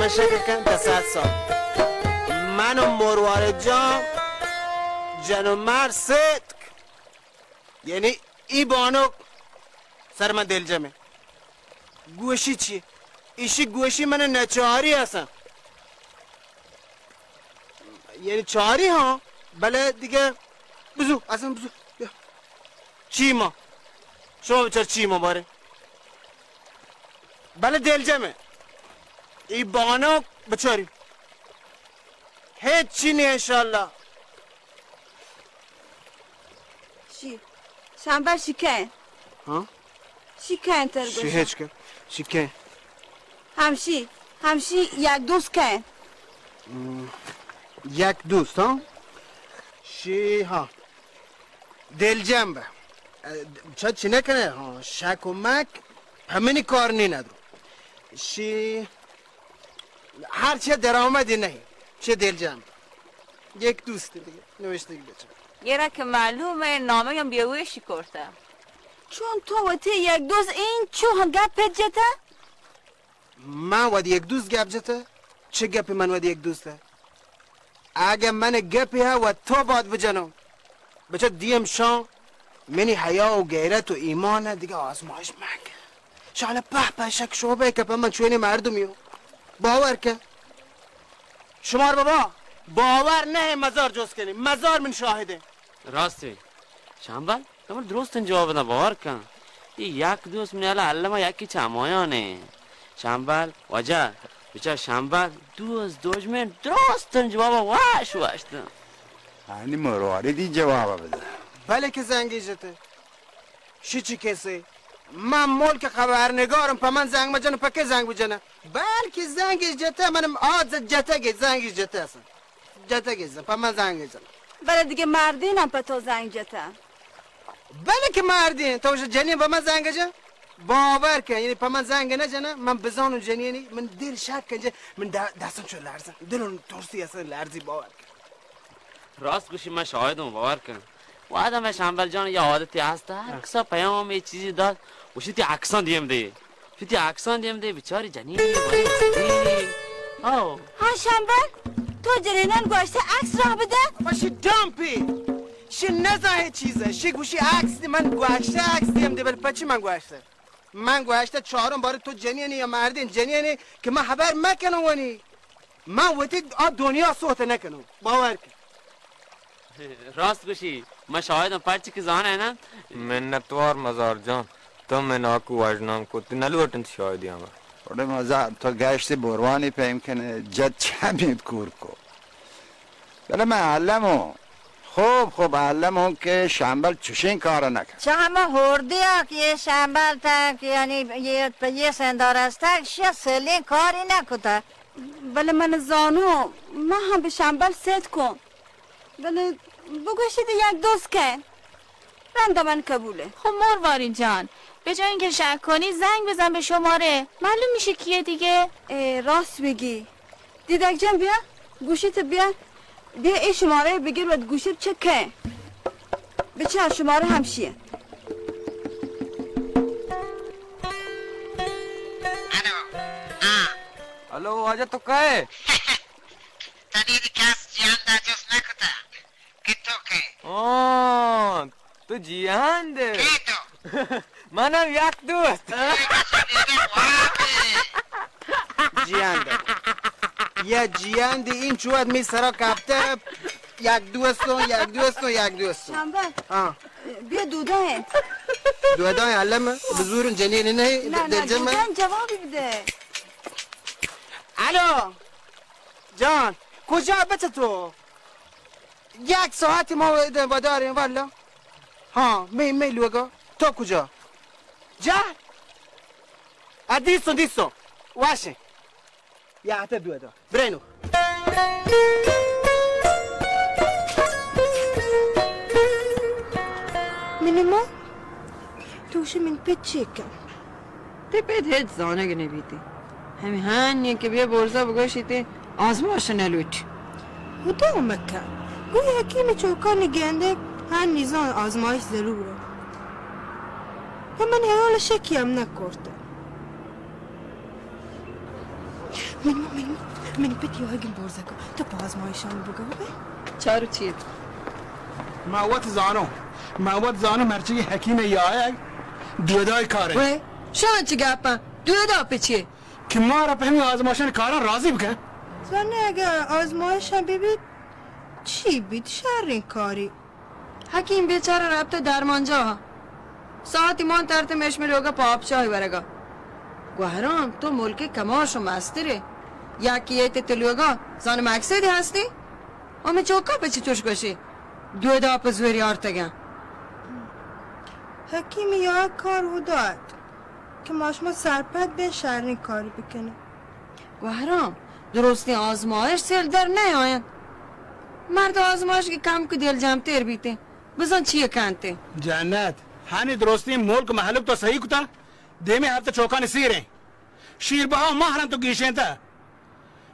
شکر کن تا صد سال. من و مروارد جان، جن و مرد ستک. یعنی ای بانک سر من دلجمه. گوشی چی؟ ایشی گوشی من نچاری هستن. یعنی چاری ها، بله دیگه. بزو، اصلاً بزو. بیا. چی ما؟ شما بچار چی ما باره؟ بله دلجمه. ای بانک بچاری. هیچ چی نی انشاءالله. شی. شنبه شی کئے؟ ها؟ شی کئے تر شی گوشا؟ هیچ کن. شی کئے؟ همشی، همشی یک دوست کئے؟ م، یک دوست، ها؟ شی، ها. دلجم به. اه، چه چی نکنه، ها؟ شک و مک همینی کار نی ندارو. شی هر چه درآمدی نهی، چه دلجم. یک دوست دیگه، نوشته دیگه بچه. یه را که معلومه، نامه هم بیوشی کرته. چون تو وتی یک دوست این چو گپ جته؟ من وتی یک دوست گپ جته؟ چه گپی من وتی یک دوسته؟ اگه من گپی ها و تو باد بجنم، بچه دیم شان منی حیا و غیرت و ایمان دیگه آزمایش مکن. شاله په په شک شعبه که په من چونی مردمی و باور کن. شمار بابا باور نه مزار جست کنی، مزار من شاهده. راستی شنبل، تو من درستن جواب بدن، باور کن. ای یک دوست من الا علما یکی چمایانه. شنبل، واجه، بچار شنبل، دوست دژمن درستن جواب واش واش دن. انی مرواریدی جواب بده. بله که زنگی جته. شی چی کسی؟ من ملک خبرنگارم، په من زنگ مجنه، په که زنگ بجنه؟ بلکه زنگش جته، منم آز جتگی زنگش جته اصلاً. جتگی زن، په من زنگ جنه. بله دیگه مردینم په تو زنگ جته. بله که مردین، تو جنین په من زنگ جن؟ باور کن، یعنی په من زنگ نجنه، من بزانم جنینی، من دل شک کن، من د-، دستم چو لرزن، دلم ترسی اصلاً لرزی، باور کن. راست گوشی، من شاهدم، باور کن. وعده من شنبل جان، یه عادتی هست، هر کسا پیام یه چیزی داد، گوشی تی عکسان دیم ده. تو تی عکسان دیم ده، بیچاری جنین، ولی وقتی. آو. ها شنبل، تو جنینان گوشته عکس راه بده؟ باشی دامپی. شی نزاهی چیزه، شی گوشی عکس دی، من گوشته عکس دیم ده، بل پچی من گوشته؟ من گوشته چهارم بار تو جنینی یا مردین جنینی که من خبر مکنم ونی. من وتی آ دنیا سوت نکنم. باور کن. راست گوشی، من شاهدم، پرچی که زانه نه. منتوار مزار جان، تو من آکو وژنام کو، تو نلوٹن شاهدی هم. اڑے مزار، تو گشت بوروانی پیم کنے، جد چمیت کور کو. بلے من علموں، خوب خوب علموں کہ شمبل چشیں کار نہ کن. چہ ہما ہوردیا کہ یہ شمبل تک، یعنی یہ پہ یہ سندار است، شیا سلیں کاری نہ کتا. بلے من زانو، من ہم بہ شمبل ست کن. بلے بگوشید یک دوست کن. رندا من قبوله. خب مرواری جان، به جای اینکه شک کنی، زنگ بزن به شماره. معلوم می‌شه کیه دیگه. اه، راست می‌گی. دیدک جان، بیا. گوشیت بیا. بیا، ای شماره بگیر و گوشیت چک کن. بچار، شماره همشیه. الو. ها. الو، واجہ تو کئے؟ تنی دی کس جیاندا جست نکتا. کہ تو کئے؟ آ، تو جیہند ئے. کئے تو؟ من ہم یک دوست. جیہند ئے. یا جیہند، اینچو ات می سرا کپتہ، یک دوستوں، یک دوستوں، یک دوستوں. شمبل. ہاں. بیا دودا انت. دودا انت، علم بزور جنین نہیں، نہ، نہ، دلجم. دودا انت، جوابی بدے. الو. جان، کجا بچہ تو؟ یک ساعتی ما وداریں واللہ. ہاں، می، می لوگا. تو کجا؟ جا؟ آ، دیستوں، دیستوں. واشیں. یا ہتے دو دا. برینو. منی ما، تو شی من پچ چیکا. تئی پت ہچ زانگ نہ بیت. ہمے ہانی کہ بیا برزا بگوشیت آزماش نہ لوٹ. ہدا مکن. گوں یکیں چوکانی گندگ ہانی زان آزمائش ضرور انت. پہ من ہیال شکی ہم نہ کرت. منی ما، منی ما، منی پت یاگیں برزکا، تو پہ آزمائشانی بگو بے؟ چارو چیت؟ ما وت زانو، ما وت زانو مرچی حکیم یاگ دودا کارے۔ وے، شان چی گپا؟ دودا پہ چی؟ کہ ما را پہ ہمیں آزمائشانی کارا راضی بکن۔ زانے اگہ آزمائشا ببیت، چی بیت؟ شریں کاری۔ حکیم بیچارہ رپتہ درمانجاہا۔ ساعتی مان ترتہ میش ملوگا پہ آپچاہی ورگا۔ گوہرام، تو ملک کماش و مسترے۔ یکی ایت تلوگا زانم مقصدی ہستی؟ ہمیں چوکا پہ چی چوش گوشی؟ دودا پہ زوری آرتگن۔ حکیم یا کار ہدایت کہ ما شما سرپد بین شریں کاری بکنیں۔ گوہرام، درستیں آزمائش سیل در نیاینت۔ مرد آزمائش کہ کم کہ دل جمع تیر بیتیں۔ بزن چیے کنتیں؟ جنت، ہنی درستیں ملک مہلوک تو صحیح کتا، دیمی ہفتہ چوکانی سیریں۔ شیر بہا مہرن تو گیشینتا۔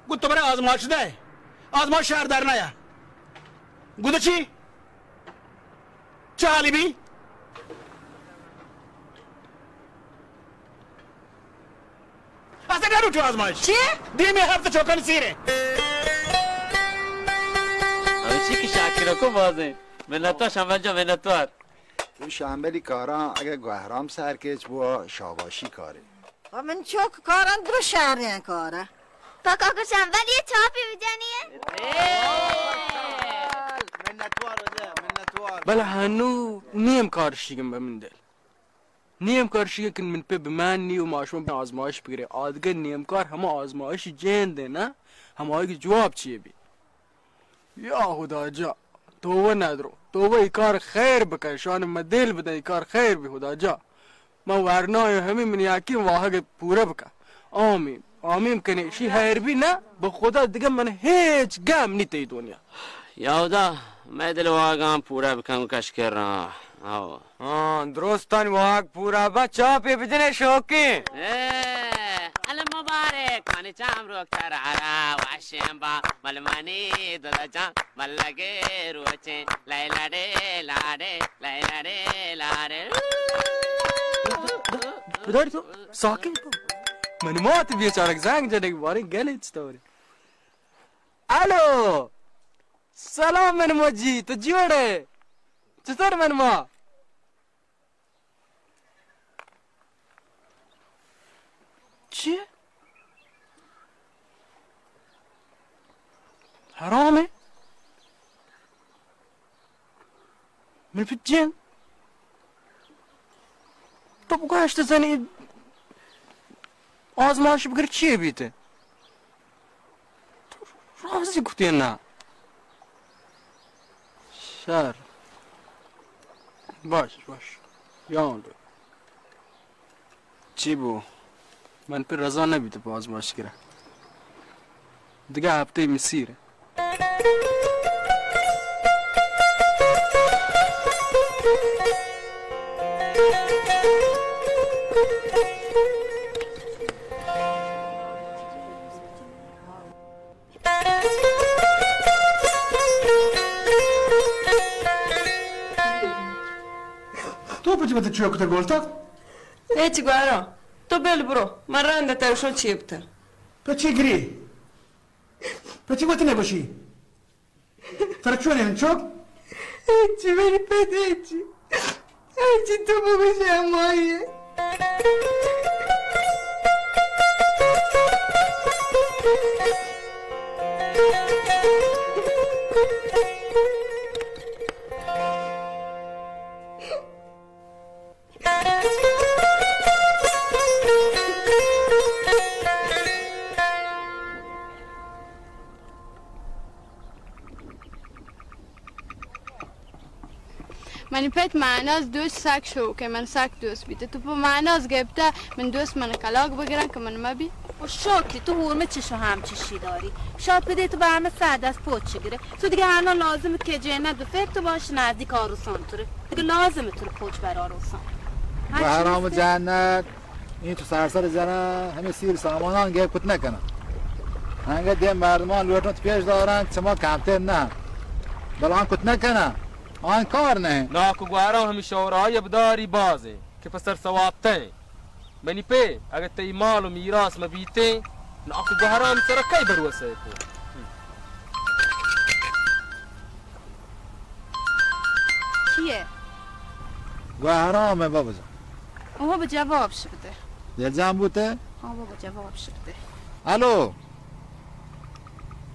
گو تو برے آزمائش دے۔ آزمائش شہر در نیا۔ گو تو چی؟ چہ حالی بی؟ اصلاً نہ لوٹو آزمائش۔ چی؟ دیمی ہفت چوکانی سیرے۔ ہمیشی کہ شاکر کو بازیں۔ منتوار شمبل جان، منتوار۔ تو شمبلی کاراں اگہ گوہرام سرکیچ بوا، شاباشی کارے۔ و من چوک کاراں درو شہریں کارا۔ پکا کو شمبل یہ چاپی بجانی ہے۔ منتوار ہو جائے، منتوار۔ بلے ہنو نیم کار شیگم بہ من دل۔ نیم کار شیگم کہ من پہ بمانی و ما شما آزمائش بگرے۔ آدگہ نیم کار ہما آزمائش جند ہے نا، ہمائی کہ جواب چیے بی؟ یا خدا جا، توبہ ندرو، توبہ ای کار خیر بکن، شان ما دل بدن، ای کار خیر بی خدا جا۔ ما ورنایوں ہمیں منی یقین واہگ پورا بکن۔ آمین۔ آمین کنے، شی خیر بی نہ، بہ خدا دگہ من ہیچ گم نی تئی دنیا۔ یا خدا، مئے دل واہگاں پورا بکن کش کراں۔ آو۔ ہاں، درستانی واہگ پورا با، چاپے بجنے شوقیں۔ اے، المبارک، منی چام روک ترارا، واشیں با، مل منی ددا جان، ملگے روچیں، لے لاڑے، لاڑے، لے لاڑے، لاڑے۔ بداری تو، ساکن تو۔ من مات بیچارگ زنگ جنگ باریں گلے چطوری؟ الو۔ سلام من مجی، تو جوڑ ہے؟ چطور من ما؟ چی؟ حرام ہے؟ من پت جن۔ تو بگوشت زنی آزمائش بگر چی بیتے؟ تو راضی کتے نا؟ شر۔ باش، باش۔ یاون دو۔ چی بو؟ من پہ رضا نہ بیت پہ آزمائش گرا۔ دگہ ہفتے مسیر۔ تو پچ بت چوک تے گولتا؟ ہچ گوارا، تو بل برو، من رند تر شو چیپتا۔ پچی گری؟ پچی وت نگوشی؟ ترا چون انچوک؟ ہچی منی پت ہچی۔ ہچی تو بگوش ہمائی۔ منی پت معناز دوست سک شوکے، من سک دوست بیتے۔ تو پہ معناز گپتہ، من دوست من کلاگ بگرن کہ من مبی۔ و شوکی تو ہورمے چش و ہم چشی داری۔ شاید پدے تو بہ ہمے سہ دست پوچ گرے۔ تو دیگه الان لازم که جنت به فکر تو باش نزدیک آروسان تو ره۔ دیگه لازم تو رو پوچ بر آروسان۔ بهرام و جنت، این تو سرسر زنن، همه سیر سامانان گیب کت نکنن. انگه دیم مردمان لوٹنت پیش دارن، چما کمتر نه. بلان کت نکنن، آن کار نه. ناکو گوهرام همی شورای بداری بازه که پسر ثوابتن. منی پہ، اگہ تئی مال و میراث مہ بیتیں، ناکو گوهرام سر کئی بھروسہ کو؟ چیے؟ گوهرام ہے بابا جان. او بابا جواب شبتے. دلجان بوتے؟ او بابا جواب شبتے. الو.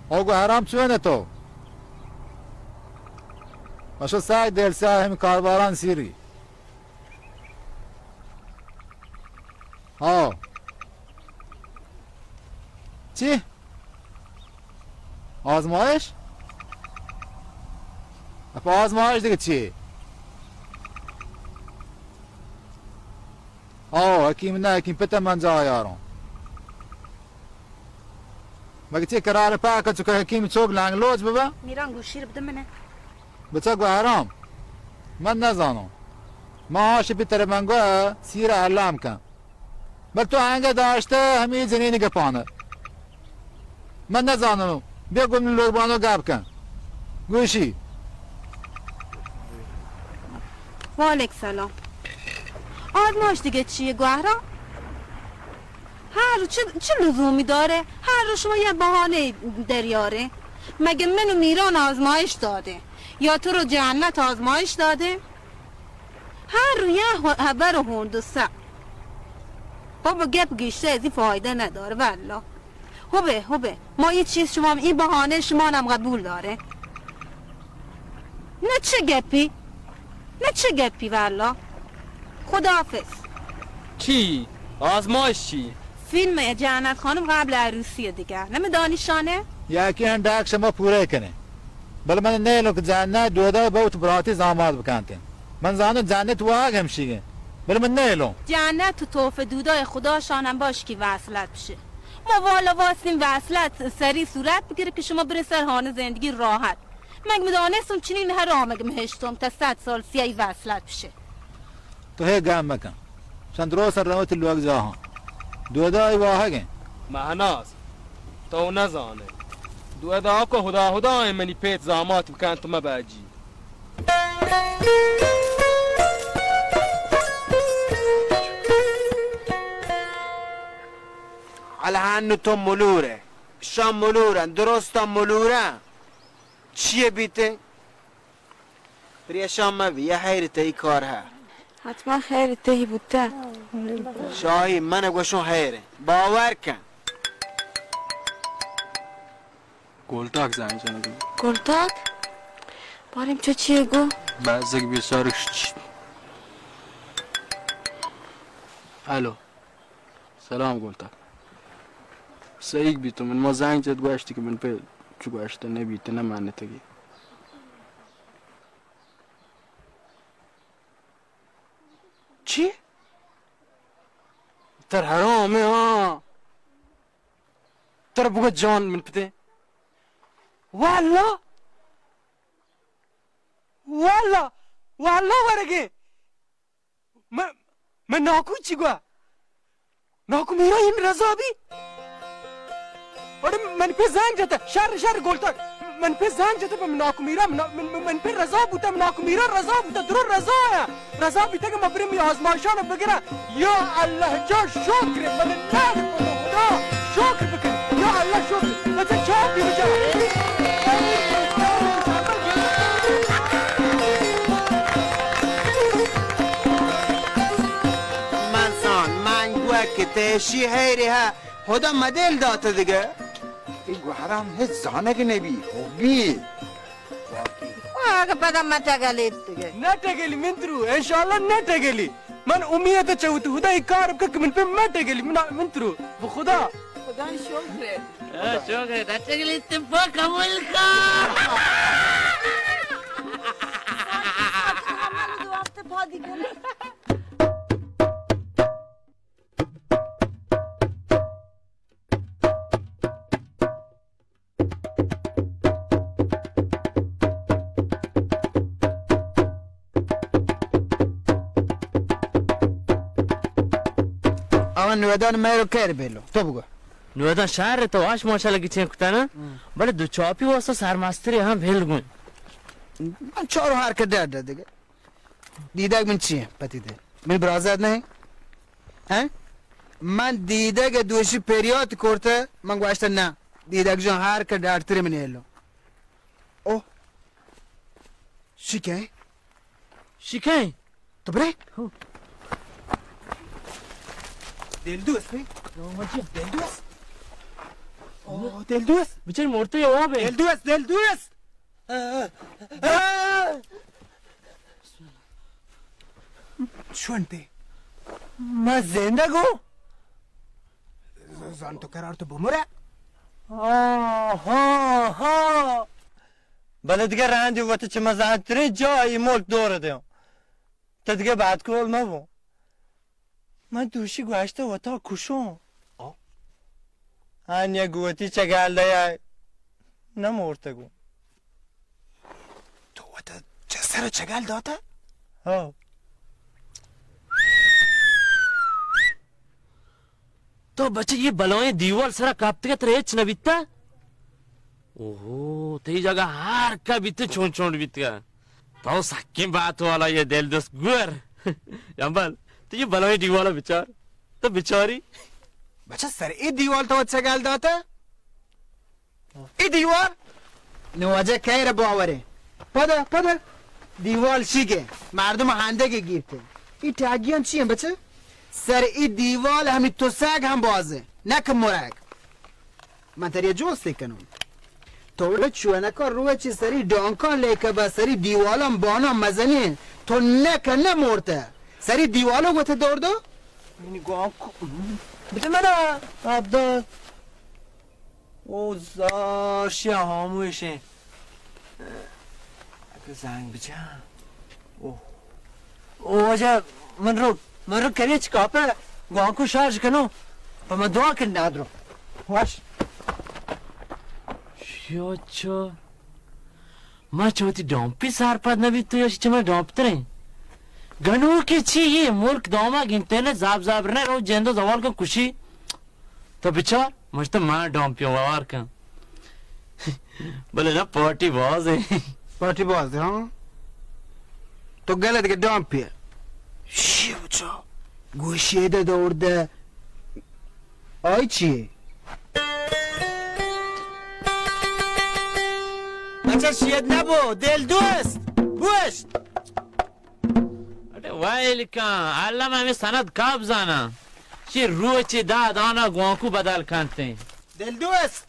او گوهرام چون تو؟ اشو ساک دل سیاہ ہم کاروباران سیری. ہاں. چی؟ آزمایش؟ اپا آزمایش دیگه چی؟ آو، حکیم نه، حکیم پته من جا یاروں. مگه چی قرار پاک چکا حکیم چوک لانگ لوچ ببا؟ میران گوشیر بده منه. بچا گوهرام، من نزانوں. ما آش پی تر من گو سیر علام کن. بل تو آنگه داشته همی جنین گپانه. من نزانوں. بیا گون لوربانو گپ کن. گوشی. وعلیک سلام. آزمایش دیگه چیه گوهرام؟ هر رو چه، چه لزومی داره؟ هر رو شما یه بهانه دریاره. مگه من و میران آزمایش داده؟ یا تو رو جنت آزمایش داده؟ هر رو یه هبر و هندسه. بابا گپ گیشته از این فایده نداره والله. هوبه، هوبه. ما این چیز شما هم، این بهانه شما هم قبول داره. نه چه گپی؟ نه چه گپی والله؟ خداحافظ. چی؟ آزمایش چی؟ فیلم جنت خانم قبل عروسی دیگه. نمی‌دانی شانه؟ یکی هم ڈاک شما پوره کنه. بل من نیلو که جنت دودا بوت براتی زاماد بکنتن. من زانو جنت واگ همشیگه. بل من نیلو. جنت و توف دودای خدا شانم باش کی وصلت بشه. ما والا واستیم وصلت سری صورت بگیره که شما بره سر هانه زندگی راحت. مگه می‌دانستم چنین حرامه که مهشتم تا صد سال سیاهی وصلت بشه. تو هی گم مکن. چند روز سر روت لوگ جاهان. دودا ای واهگه. مهناز، تو نزانه. دودا کو هدا هدا منی پیت زامات بکن تو مباجی. الهن تو ملوره. شام ملورن، درستان ملورن. چیه بیته؟ پریشان مبی، یه خیر تئی کار ها. حتما خیر تئی بوته. شاهی، من گوشون خیره. باور کن. گلتاک زنگ جنگ. گلتاک؟ باریم چه چیه گو؟ بزگ بیسارش چی؟ الو. سلام گلتاک. سعید بیتو من ما زنگ جت گوشتی که من په چو گوشته نبیت نمانتگی. چی؟ تر حرامه ها. تر بگو جان من پته. والله. والله. والله ورگه. من، من ناکو چی گوا؟ ناکو میرا این رضا بی؟ اڑے من پہ زنگ جتا، شر، شر گولتک. من پہ زنگ جتا پہ ناکو میرا، من، من، من پہ رضا بوتا، ناکو میرا رضا بوتا، درو رضا آیا. رضا بیتا کہ ما بریم یہ آزمائشان بگرا. یا اللہ جان شکر، من نار پتو خدا، شکر بکن. یا اللہ شکر، بچہ چاپ بی بچہ. من سان، من گوه که تشی حیری ها، خدا مدل دات دیگه. ای گوهرام هیچ زانگ نبی، خوبی. آگه پدا متگلیت دیگه. نه تگلی من ترو، انشاءالله نه تگلی. من امیت چوت خدا ای کار بکن که من پہ مٹ گلی من، من ترو. بہ خدا. خدا شکر. ہاں، شکر. اچھا گلی تم پا قبول کا. آوان نودان مہر و کیر بیلو، تو بگو. نودان شہر تو آش ماشاءاللہ گچین کتانا، ہم. بلے دو چاپی واسطہ سرمستری ہم بھیل گون. من چارو ہر کر ڈر ڈر دیگه. دیدگ من چیه؟ پتی ده. من برازت نه؟ ہاں؟ من دیدگ دوشی پریات کرته، من گوشته نه. دیدگ جان هر که ڈاکتر من ایلو. اوه. شکه؟ شکه؟ تو برے؟ ہو. دلدوست، بے؟ دلدوست؟ اوه، دلدوست؟ بچار مرتے یا وابے؟ دلدوست، دلدوست! چون تے؟ ما زندگ ہوں؟ زان تو قرار تو بمرے؟ آہا، ہا. بلے دگہ رندی وت چہ مزنتریں جاہ ای ملک دور دیاں. تو دگہ بدکول مبو. من دوشی گوشتہ وتا کشوں. آ؟ آنیا گوتی چگل دیا نہ مورتگو. تو وتا چہ سر چگل داتا؟ ہاں. تو بچہ یہ بلائیں دیوال سرا کپتگا ترا ہچ نہ بیتا؟ اوہو، تئی جگہ ہر کا بیتے چون چون بیتگا. تو سکیں بات والا یہ دلدوست گور. جمبل، تو یہ بلائیں دیوالا بچار. تو بچاری. بچہ سر ای دیوال تو چگل داتا؟ ای دیوال؟ نو واجہ کئے را باورے؟ پدا، پدا. دیوال شیگے. مردم ہندگے گیرتے. ای ٹاگیان چی ہیں بچہ؟ سر ای دیوال ہمی تو سگ ہم بازے. نہ کہ مرگ. من تریا جوستے کنوں. تو چونکا روچی سری ڈانکان لیکہ با سری دیوالان بانان مزنین. تو نہ کہ نہ مورتہ. سری دیوالو گوتہ دور دو. منی گوانکو. بده منا. آب داد. او زار شی ہاموش ہیں. اگہ زنگ بجان. او. او واجہ من رو، من رو کریچ کاپہ گوانکو شارژ کنو. پہ من دعا کن نادرو. واش. شیو چو. ما چہ وتی ڈامپی سرپد نہ بیت تو یا چہ من ڈامپ تریں. گنوکی چی یہ ملک دامگ انترنت زاب زاب نہ رو جندو زوال کن کشی. تو بچار، مشت من ڈامپی وار کن. بلے نہ پارٹی باز ہے. پارٹی باز ہے، ہاں. تو گلت کہ ڈامپی. شی بچا. گوشی دے دور دے. آئی چی؟ بچہ شید نبو، دل دوست. بوشت. اڑے ویل کن، الم ہمیں سند کاب زانا. چی روچی داد آنا گوانکو بدل کنتیں. دل دوست.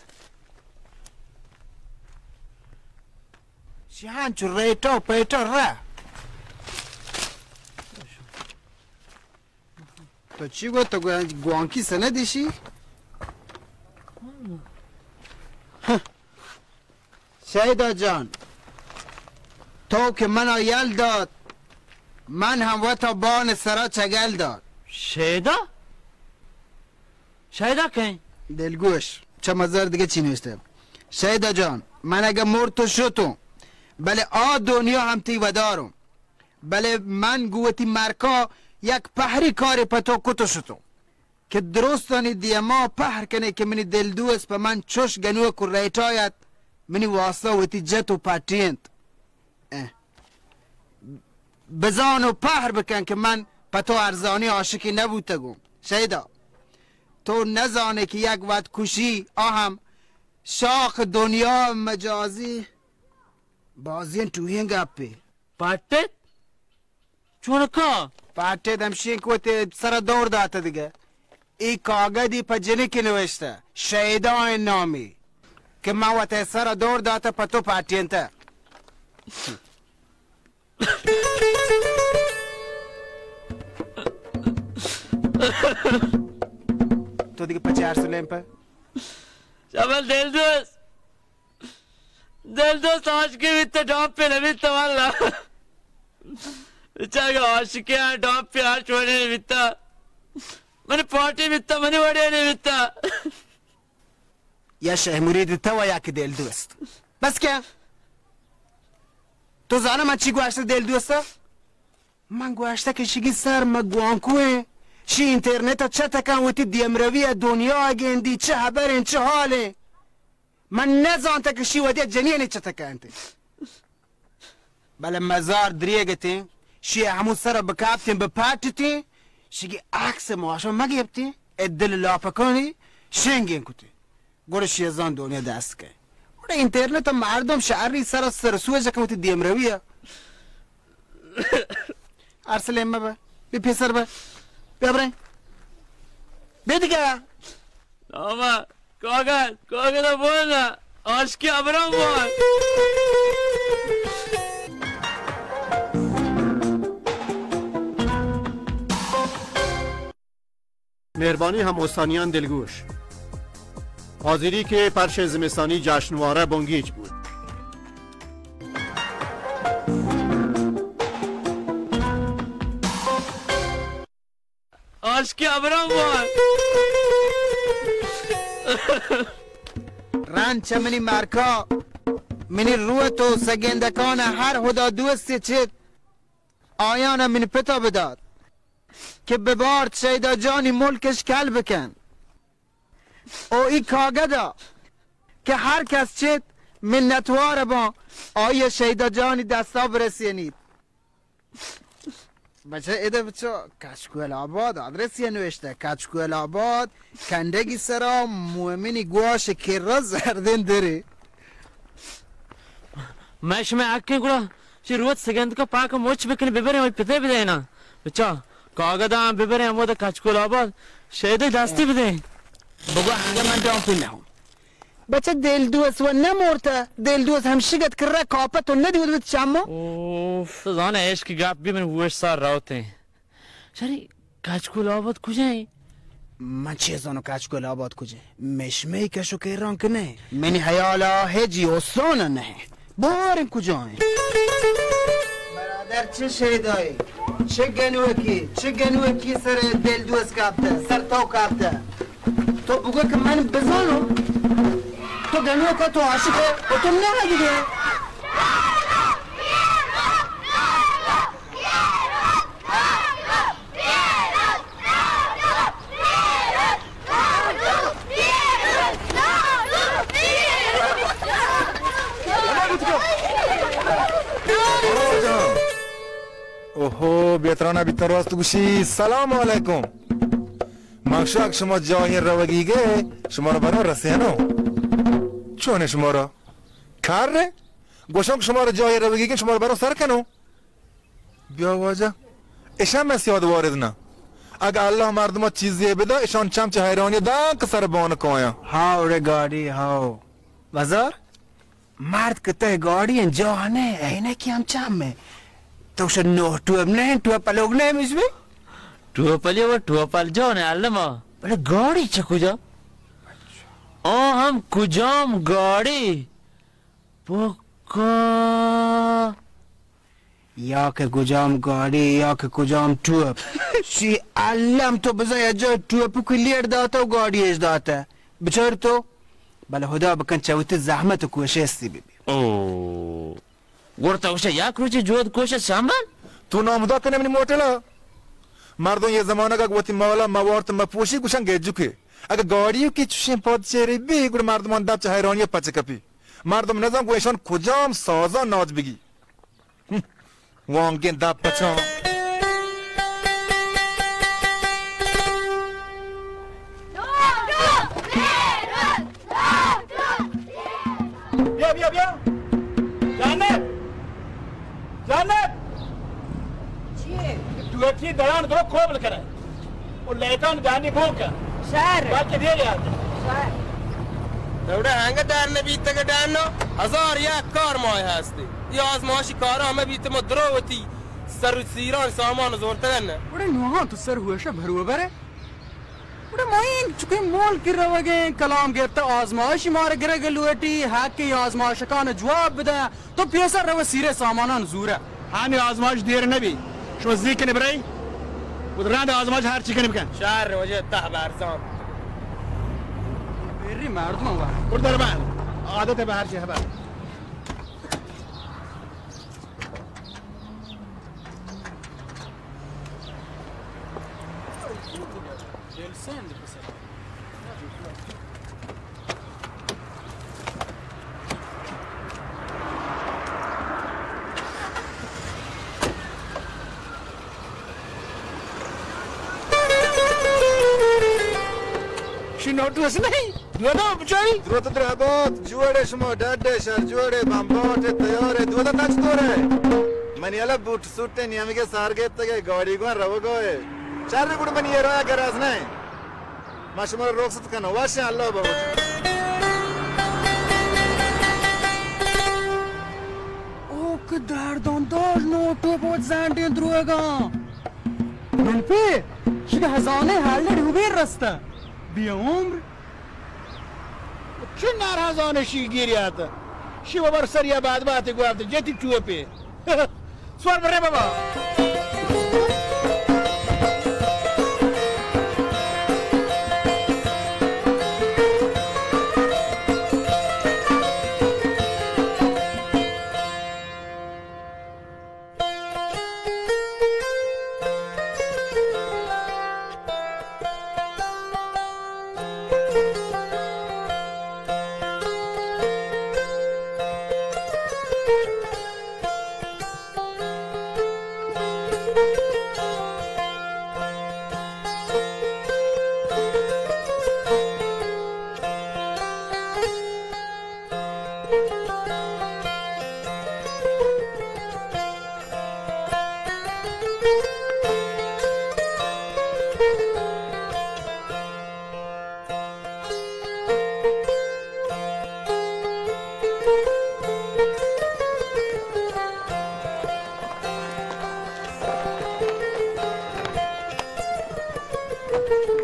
شی ہنچو ریٹو پیٹو را. تو چی گو؟ تو گو-، گوانکی سندشی؟ ہہ. شیدا جان، تو کہ منا یل دات، من ہم وتا بان سرا چگل دات. شیدا؟ شیدا کئے؟ دلگوش، چہ مزار دگہ چی نوشتہ. شیدا جان، من اگہ مرت و شتوں، بلے آ دنیا ہم تی وداروں. بلے من گوں وتی مرکا یک پہری کارے پہ تو کت و شتوں کہ درستانی دیما پہر کنے کہ منی دل دوست پہ من چوش گنوک و ریٹایت، منی واسطہ وتی جت و پٹینت. اہ. بزان و پہر بکن کہ من پہ تو ارزانی عاشقی نبوتگوں. شیدا، تو نزانے کہ یک وت کشی آ ہم شاخ دنیا مجازی بازین ٹوہین گپے. پٹت؟ چونکا؟ پٹت ہمشین کہ وتی سرا دور داتہ دگہ. ای کاگدی پہ جنکی نوشتہ، شیدا نامی، کہ من وتی سرا دور داتہ پہ تو پٹینتہ. تو دگہ پچار سلیم پہ. شابل دل دوست. دل دوست عاشقی بیتا، ڈاپ پہ نبیتا واللہ. بچارگا عاشقی آ، ڈاپ پہ آ چونے نبیتا. من پارٹی بیتا، من وڑے نبیتا. یا شہ مرید تو یا کہ دل دوست. بس کیا؟ تو زانا من چی گوشت دل دوست؟ من گوشتہ کہ شگی سر مہ گوانکویں، شی انترنت ء چہ تکاں وتی دیمروی ء دنیا ء گندی، چہ ہبریں، چہ حالیں. من نزانتہ کہ شی وتی جنینے چہ تکاں انت. بلے مزار دریگتیں، شی ہمو سر بکاپتیں، بپاٹتیں، شگی عکس ماشو مگپتیں. اے دل لاپکانی شنگیں کتی۔ گڑا شیزان دنیا دست کئے۔ گڑا انٹرنیٹ ءَ مردم شہری سر سر سوج کن وتی دیمروی ءَ۔ ارسلیں مبہ، بی پیسر بہ، بیا بریں۔ بی دگہ۔ آما، کاغذ، کاغذ بول نا، عاشقی ابرم بول۔ مہربانی ہم استانیان دلگوش۔ حاضری کہ پرش زمستانی جشنوارہ بنگیج بود۔ عاشقی ابرم بوان۔ رند چہ منی مرکا، منی روت و سگندکان ہر ہدا دوستی چت، آیان من پتا بدات۔ کہ ببارت شیدا جانی ملکش کل بکن۔ او ای کاگدا کہ ہر کس چیت منتوار باں، آئی شیدا جانی دستا برسینیت۔ بچہ ادا بچہ کچکول آباد آدرسی نوشتہ، کچکول آباد کنڈگی سرا مومنی گواش کرا زردین دری۔ مئے شمئے حقیں گڑا چہ روت سگندکا پاک مچ بکنی ببریں وتی پتے بدینا۔ بچا کاگداں ببریں ہمودا کچکول آباد شیدے دستی بدیں۔ بگو ہنگا من ڈاں پہ نہ ہوں۔ بچہ دل دوست و نہ مورتا، دل دوست ہم شگت کرا کاپت و نہ دیود بت چما۔ اوف، تو زانے عشق گپ بھی من ہوش سار روتیں۔ شری، کچکول آباد کجا ایں؟ من چے زانوں کچکول آباد کجا ایں؟ مشمے کش و کیران کہ نہ؟ منی حیالا ہجی استان نہ۔ باریں کجا ایں؟ برادر چہ شیدائی، چہ گنوکی، چہ گنوکی سر دل دوست کپتہ، سر تو کپتہ۔ تو بگو کہ من بزانوں، تو گنوکا تو عاشق ئے و تو نہ دیگہ۔ اوہو، بیترانا بیتر راست گوشی، سلام علیکم۔ من گوشاں کہ شما جاہے روگی گے، شما را برا رسینوں۔ چون شما را؟ کار رے؟ گوشاں کہ شما را جاہے روگی گے، شما را برا سر کنوں۔ بیا واجہ، اشاں مس یاد وارد نہ۔ اگہ اللہ مردماں چیزے بدا، اشان چم چہ حیرانی دانک سر بان کایاں۔ ہاو رے گاڑی، ہاو۔ بازار؟ مرد کہ تہ گاڑی انت، جاہ نہ، عینکی ہم چم انت۔ تو شد نوہ ٹوپ نہ انت، ٹوپلوگ نہ مش بی؟ ٹوپلی و ٹوپل جان ہے، علما۔ بلے گاڑی چہ کجا؟ آ ہم کجام گاڑی؟ پکا۔ یا کہ کجام گاڑی، یا کہ کجام ٹوپ۔ شی علم تو بزاں یا جا ٹوپ کو لیڑ داتا و گاڑی اش داتا۔ بچار تو، بلے خدا بکن چہ وتی زحمت و کوشستی ببی۔ او، گڑ تو گوشے یک روچے جہد کوشست سنبھال؟ تو نامدا کنے منی موٹلا۔ مردم یہ زمانگ اگہ وتی مالا موارت مپوشی گوشن گیجوکے۔ اگہ گاڑی کی چوشیں پاد چیرے بی، گڑ مردمان دپ چہ حیرانی پچ کپی۔ مردم نزان گو ایشان کجام سازا ناج بگی۔ وانگیں دپ پچاں۔ بیا، بیا، بیا۔ جانب! جانب! چیے؟ تو اٹھی دران درو کوبل کرے۔ او لیٹان گانی بوکا۔ شہر۔ باقی دیر یاد۔ شہر۔ اوڑا ہنگا دار نبیتگ ڈانو، ہزار یک کار ماہ ہستی۔ یہ آزمائشی کارا ہمیں بیت ما درو وتی سر و سیران سامان زورتگن۔ اوڑا نوہان تو سر ہوشا بھرو برے۔ گڑا ما این چکیں ملک روگیں، کلام گپتہ آزمائشی مارا گرگ لوٹی، حق ای آزمائشکان جواب بدہ۔ تو پیسر رو سیرے سامانان زورہ۔ ہانی آزمائش دیر نبی۔ شما زی کنے برای؟ بود رند آزمائش ہر چی کنے بکن۔ شہر وجہ تہ برزان۔ بری مردم ہوا۔ بردر بان۔ عادت ہے بہر چی حبر۔ شی نوٹوس نہیں؟ دودا بچاری؟ دروت درابات، جوڑے شما، ڈڈے شر جوڑے، بمباٹ تیارے، دودا تچ دورے۔ منی الا بوٹ سوٹ نیمگے سار گیتگے، گاڑی گوان روگا ہے۔ چر گڑ منی یہ راہ گراز نہیں۔ ما شما را رخصت کنو، واشیں اللہ بہت۔ او کہ دردان داشت نوٹو بہت زنڈیں دروگاں۔ من پہ شد ہزانے حل ڈوبے رستہ۔ بی عمر۔ چون نارہزان شی گیریات؟ شی ببر سریا بعد بات گوافت جتی ٹوپے۔ سوار برے بابا۔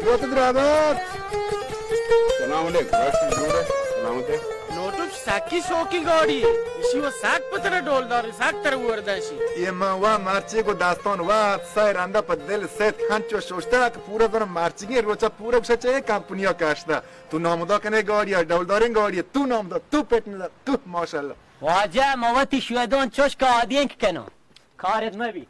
دوت درابات۔ سلام علیکم، وش جوڑے، سلامت ہے۔ نوٹو سکی شوقی گاڑی، اسی وہ سک پتر ڈول داری، سک تر ورداشی۔ یہ من وا مرچی کو داستان وا سای رندا پہ دل ست ہنچو شوشتا کہ پورا زن مرچیگیں روچا پورا گوشا چاہے کمپنیا کاشتا۔ تو نامدا کنے گاڑی، ڈولداریں گاڑی، تو نامدا، تو پٹ ندا، تو ماشاءاللہ۔ واجہ، ما وتی شودان چوش کہ آدینک کناں۔ کارت مبی۔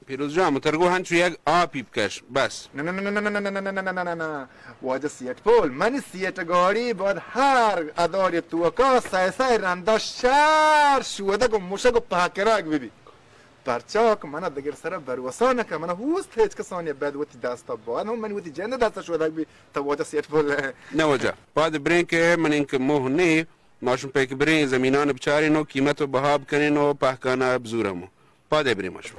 پیروز جان، مترگو ہنچو یک آپی بکش، بس۔ نہ، نہ، نہ۔ واجہ سیٹ پول، منی سیٹ گاڑی بعد ہر اداری توکا سہ سہ رندا شر شودگ و مشگ و پاکرگ ببی۔ پرچا کہ منا دگر سرا بھروسہ نہ کہ منا ہوست ہچ کسانی بد وتی دستا بعد ہم من وتی جند دستا شودگ بی، تو واجہ سیٹ پول ہے۔ نہ واجہ، پاد برین کہ من انکہ موہ نے، ماشم پیک برین زمینان بچارین و قیمت و بہا بکنین و پہکانا بزورم و پادے برین ماشم۔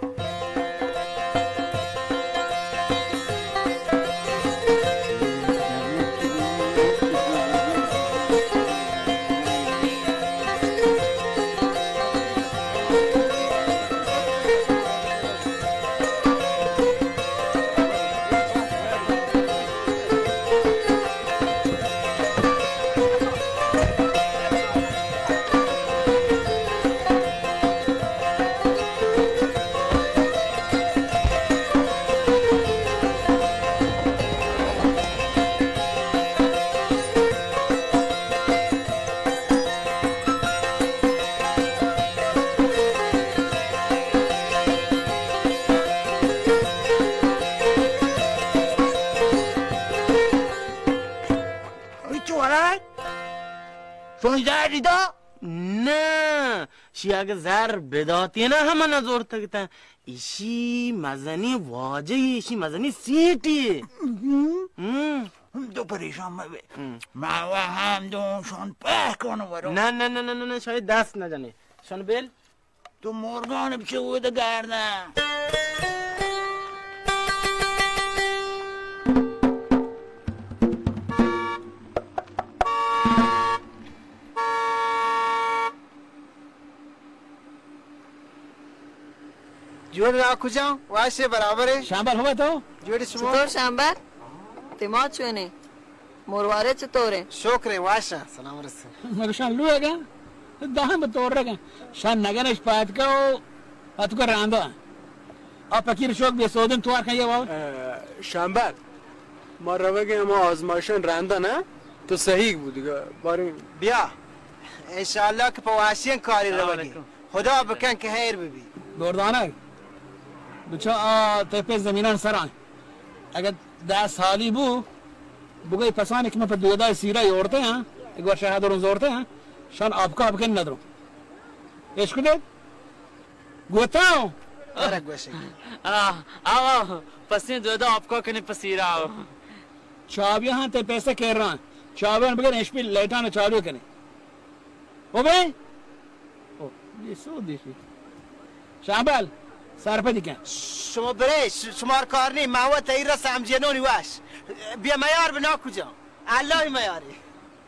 چورا؟ شما زہری دا؟ نہ، شی اگہ زر بداتینا ہم نہ زورتگتاں۔ ایشی مزنی واجہ، ایشی مزنی سیٹی۔ ہم۔ ہم، تو پریشان مبے۔ ہم۔ ما و ہم دو شان پہ کن ورو۔ نہ، نہ، نہ، نہ، نہ، نہ، شاید دست نہ جنے۔ شان بیل۔ تو مورگان بچے اود گردن۔ جوڑ را کجا؟ واشے برابر ہے؟ شامبر ہوا تو؟ جوڑ شما؟ چطور شامبر؟ تی ما چونے؟ موروارے چطور ہیں؟ شکر ہے، واشا، سلام رسے۔ مگشان لوگا؟ دہن بہ تورگا۔ شان نگنش پاتکا و اتکا راندا۔ آ پکیر شوک بے سودن توار کن یہ واو۔ اے، شامبر، ما روگے ہما آزمائشان راندا نا، تو صحیح بودگا، باریں۔ بیا، انشاءاللہ کہ پہ واشین کاری السلام روگے۔ علیکم۔ خدا بکن کہ خیر ببی۔ دوردانگ، بچا آ تپے زمینان سران۔ اگہ دہ سالی بو، بگئی پسانی کہ من پہ دودا سیرا یورتے ہاں، ایک بار شاہ درون زورتے ہاں، شان آپ کا آپ کن ندرو۔ عشق دے؟ گوتا ہوں۔ آ، آ، آ، پسین دودا آپ کا کنے پسیرا ہو۔ چابیاں تے پیسہ کیران۔ چابیاں بگر ایش پی لائٹاں چالو کنے۔ او بے؟ او، یہ سو دیشی۔ شامبل، سرپدی کن۔ شما برے، ش-، شمار کار نہیں، ما و تئی را سمجھنونی واش۔ بیا میار بنا کجا۔ اللہ میاری۔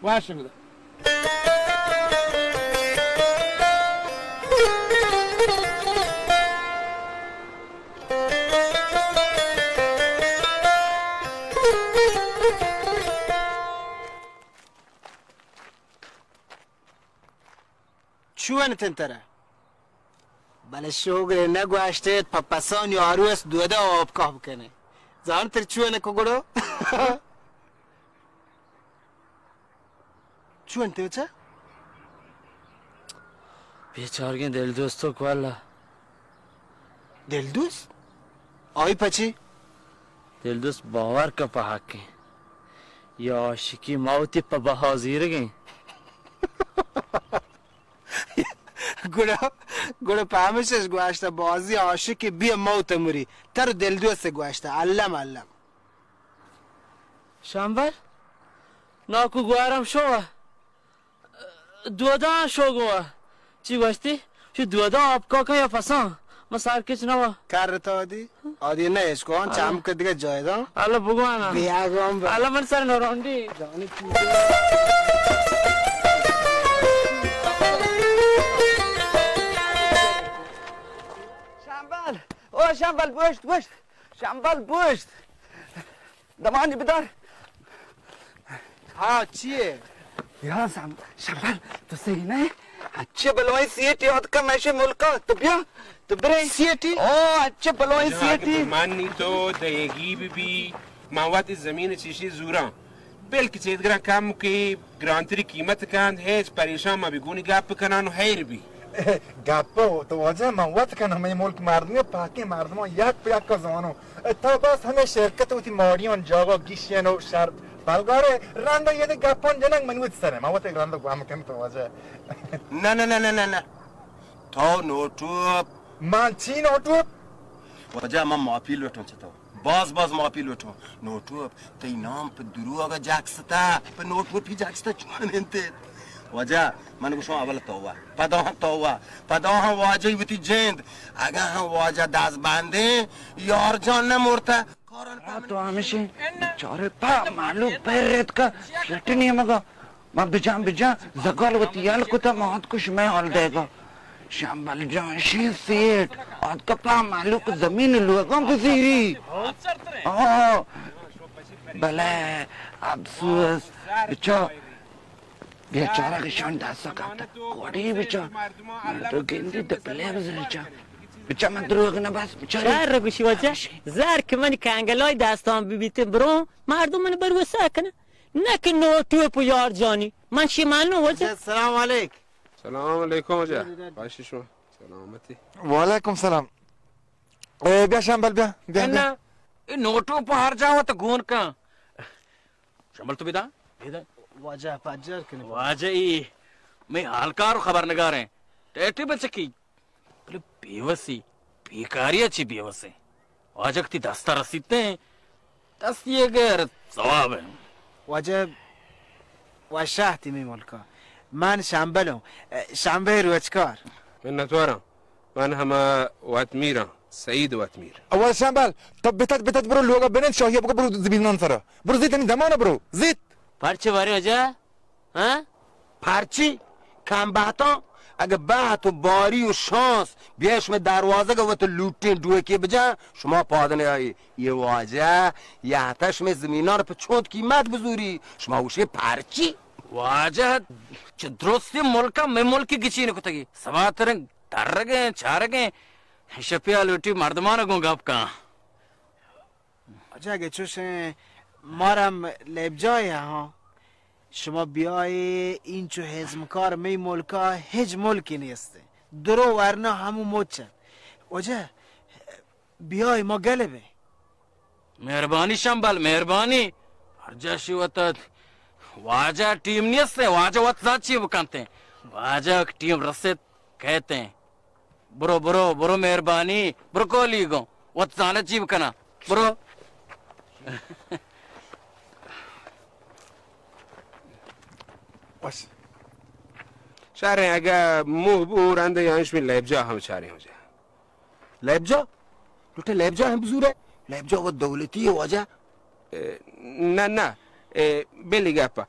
واش گدا۔ چون تنترہ؟ بلے شوگرے نہ گوشتیت، پہ پسانی آروس دودا آپ کاہ بکنے۔ زانتر چون کو گڑو؟ چون تے بچہ؟ بیچارگیں دل دوستو کو اللہ۔ دل دوست؟ آئی پچی؟ دل دوست باور کا پہ حق ہیں۔ یا عاشقی موتی پہ بہا زیرگیں۔ گڑا، گڑا پہ ہمیشش گوشتہ، بازی عاشق بیا موت مری۔ تر دل دوست گوشتہ، الم الم۔ شمبل، ناکو گوارم شو، دودان شو گوا۔ چی گوشتی؟ چی دودان آپ کاکا یا پسان؟ ما سار کچ نوا۔ کر تو دی۔ آدی نہ اشکان، آره۔ چم که دیگه جایدان. حالا بگوانا. بیا گم با. حالا من سر نراندی. جانی چیزی. شمبل. او شمبل، بوشت، بوشت. شمبل، بوشت. دمانی بدار. ہاں، چیے؟ یا سم-، شمبل، تو صحیح نہ ئے؟ اچھے بلوائیں سیٹی آتکا میشے ملکا، تو بیا، تو برے۔ سیٹی؟ او، اچھے بلوائیں سیٹی۔ من نی تو دئیگی بی بی، ما وتی زمین چیشی زوراں۔ بلکہ چیدگراں کم کہ گرانتری قیمت کند، ہیچ پریشان مہ بی، گونی گپ کنان و حیر بی۔ گپ تو واجہ من وت کنم، مئے ملک مردمی پاکیں مردمان یک پہ یک زانو۔ تو بس ہمے شرکت وتی ماڑیان جاگا گیشین و شر بلگارے، رند یدے گپان جنگ من وت سرے، من وت رند گم کن تو واجہ۔ نہ، نہ، نہ، نہ، نہ، نہ۔ تو نوٹوپ۔ من چی نوٹوپ؟ واجہ من معافی لوٹوں چہ تو۔ باز باز معافی لوٹوں۔ نوٹوپ، تئی نام پہ دروگ جاکستا، پہ نوٹوپی جاکستا چون انت؟ واجہ، من گوشوں اول توبہ، پدا ہم توبہ، پدا ہم واجہ وتی جند۔ اگاں ہم واجہ دست بندیں، یار جان نہ مرتا۔ آ تو ہمیشی بیچارے پا مالو پر ریت کا شٹ نیمگا۔ ما بجان بجان زگال وتی یل کتا، ما آتکو شمئے حال دیگا۔ شمبل جان شی سیٹ، آتکا پا مالوک زمین لوگاں گزیری۔ آ، بلے افسوس، بچا، بیچارہ گشان داسا کپتا۔ کوڑی بچا، من تو گندی دپلے بزن چا۔ بچا من دروگ نہ بس، بچا۔ شر گوشی واجہ، زر کہ من کنگلای دستان ببیت برو، مردم من بروسا کنه۔ نہ کہ نوٹوپ و یار جانی۔ من شی منو واجہ۔ السلام علیک۔ سلام علیکم واجہ۔ باشی شما۔ سلامتی۔ وعلیکم سلام۔ اے، بیا شمبل، بیا، بیا، بیا۔ نہ، اے نوٹوپ ہر جا وت گون کن۔ شمبل تو بیدا؟ بیدا۔ واجہ پجار کنے۔ واجہ ای، میں حالکار و خبرنگار ہیں۔ ٹیٹی بچکی۔ بلے بیوسی، بیکاری ء چی بیوسیں؟ واجہ کہ تی دست ء رسیتیں، دست یہ غیر ثواب ہیں۔ واجہ وشاہ تی می ملکا۔ من شمبل ہوں، شمبے روچکار۔ منتواراں۔ من ہما وتمیراں، سعید وتمیر۔ اول شمبل، تو بتت، بتت برو لوگا بنند، شاہی بگو برو زمینان سرا۔ برو زیت، نی دمانا برو، زیت۔ پرچے بارے واجہ؟ ہاں؟ پرچی؟ کم بہتاں؟ اگہ بہت و باری و شانس بیائے شمئے دروازگ ء وت لوٹیں ڈوکے بجاں، شما پاد نیائی۔ یہ واجہ، یہ ہتا شمئے زمینان پہ چونت قیمت بزوری، شما گوشے پرچی؟ واجہ، چہ درستی ملکا مئے ملکی گچین کتگی۔ سبا ترنگ درگیں، چارگیں، شپیا لوٹی مردمان گوں گپ کن۔ اچھا، اگہ چوشیں، مارم لیبجاہ ہاں، شما بیائے، اینچو ہزمکار مئی ملکا ہچ ملکی نیست۔ درو ورنا ہمو مچن۔ واجہ، بیائے ما گلے بیں۔ مہربانی شمبل، مہربانی۔ ہر جاشی وت واجہ ٹیم نیست، واجہ وت زانت چی بکنت۔ واجہ ٹیم رسیت کہتے ہیں۔ برو، برو، برو، مہربانی، برو کولی گوں۔ وت زانت چی بکناں۔ برو۔ بس۔ شریں، اگہ موہ بو رندے یا انش میں لیب جا ہم چاریں ہو جا۔ لیب جا؟ لوٹے لیب جا ہم بزورے؟ لیب جا وہ دولتی ہے واجہ۔ اے، نہ، نہ۔ اے، بلی گپا۔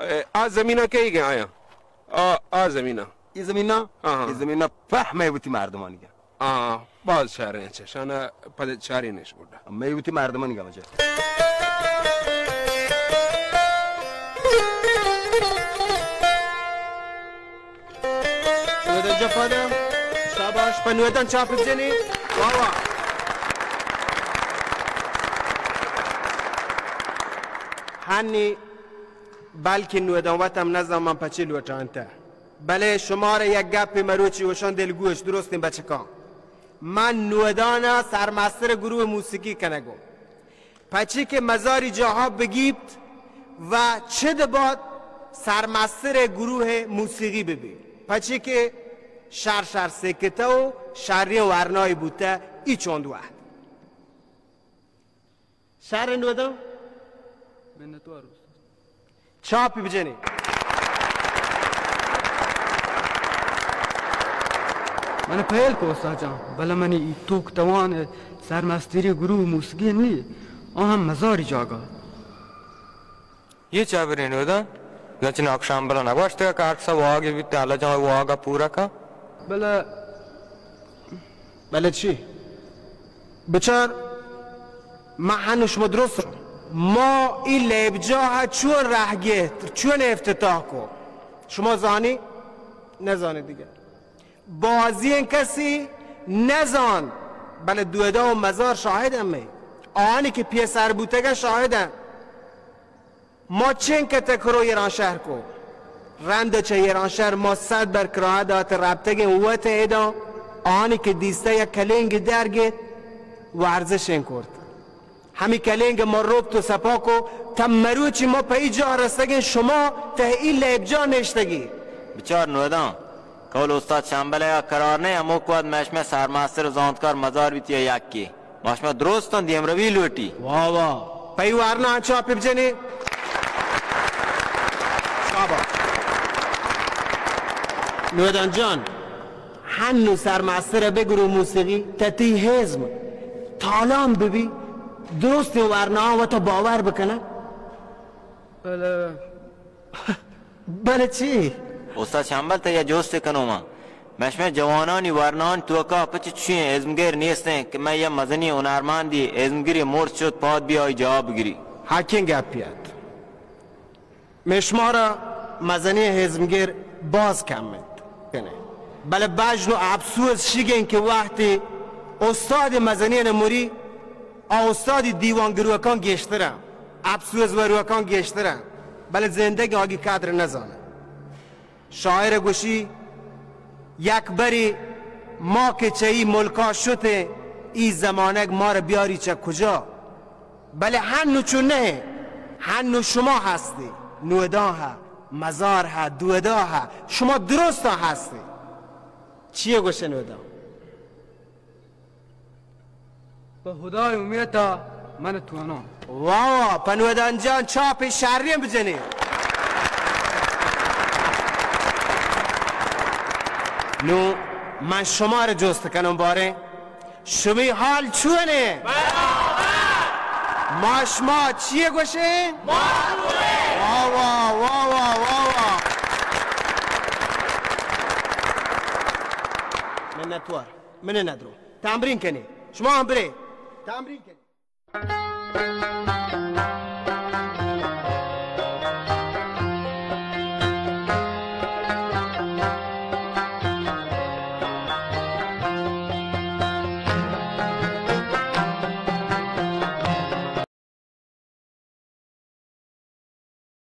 اے، آ زمینہ کئی گئے آیا؟ آ، آ زمینہ۔ یہ زمینہ؟ ہاں، ہاں۔ یہ زمینہ پہ میں وتی مردمانی گا۔ آ، باز شریں چہ شانا پد چاریں نش بوڈا۔ میں وتی مردمانی گا مجھے۔ نودان جان پادا۔ شاباش، پہ نودان چاپ جنی۔ واہ واہ۔ ہنی بلکہ نودان وت ہم نزان من پچی لوٹانتہ۔ بلے شمارا یک گپے مروچی وشان دلگوش درستیں بچکان۔ من نودانا سرمستر گروہ موسیقی کنگو۔ پچی کہ مزاری جاہا بگیپت و چد بات سرمستر گروہ موسیقی ببی۔ پچی کہ شر شر سکتہ و شری ورنای بوتہ ای چوند وقت۔ شر نودان۔ منتوار استاد۔ چاپی بجنی۔ من پہل کو استاد جان، بلے منی ای توک توان سرمستری گروہ موسیقی نی، آ ہم مزاری جاگا۔ یہ چا برین نودان؟ زنچ ناکشان بلا نگوشتگا کہ ہر کسا واگی بیت، اللہ جان واگا پورا کن۔ بلے بلے چی؟ بچار، ما ہنو شما درست، ما ای لیب جاہ چون رہ گیت، چون افتتاح کو؟ شما زانی؟ نزانی دیگه۔ بازی کسی نزان، بلے دودا و مزار شاہد ہمیں۔ آنی کہ پیسر بوتگا شاہد ہیں۔ ما چنکہ تکرو ایرانشہر کو، رند چہ ایرانشہر ما صد بر کرایہ دات رپتگیں وت ایداں، آنی کہ دیستہ یک کلینگ در گیت، ورزشیں کرت۔ ہمی کلینگ ما ربط و سپا کو، تا مروچی ما پہ ای جاہ رستگیں، شما تہ ای لیب جاہ نشتگی۔ بچار نودان، قول استاد شمبلے قرار نہ، ہموک وقت مشمے سرمستر و زانتکار مزار بیتی یا یکی۔ ما شما درستاں دیمروی لوٹی۔ واہ واہ۔ پئی وارنا چاپ بجنی۔ شاباش۔ نودان جان، ہنو سرمستر بگرو موسیقی، تتی ہزم تالان ببی، درست ورنا وتا باور بکنن۔ بلے بلے چی؟ استاد شمبل، تہ یا جوست کنو ما۔ مشمے جوانانی ورنان توکا پچ چوئیں ازمگر نیستیں کہ میں یا مزنی ہنرمندی ازمگری مرد شد پاد بیا آئی جواب گری۔ حقیں گپی ات۔ مشمارا مزنی ازمگر باز کم انت۔ بلے بجن و افسوس شگیں کہ وقتی استاد مزنی مری، آ استادی دیوان گروکان گیشترن۔ افسوس وروکان گیشترن، بلے زندگ آگی قدر نزانن۔ شاعر گوشی، یک بری ما کہ چہ ای ملکا شتیں، ای زمانگ مارا بیاری چہ کجا؟ بلے ہنو چو نہ، ہنو شما ہستی، نودان ہا، مزار ہا، دودا ہا، شما درستان ہستی۔ چیے گوشے نودان؟ پہ ہدائے امیتا من تواناں۔ واہ واہ، پہ نودان جان چاپی شریں بجنی۔ نو من شمار جست کنم باریں، شمی حال چونے؟ ما شما چیے گوشیں؟ واہ واہ، واہ واہ، واہ واہ۔ منتوار، من ندرو۔ تمرین کنی۔ شما ہم برے۔ تمرین کنی۔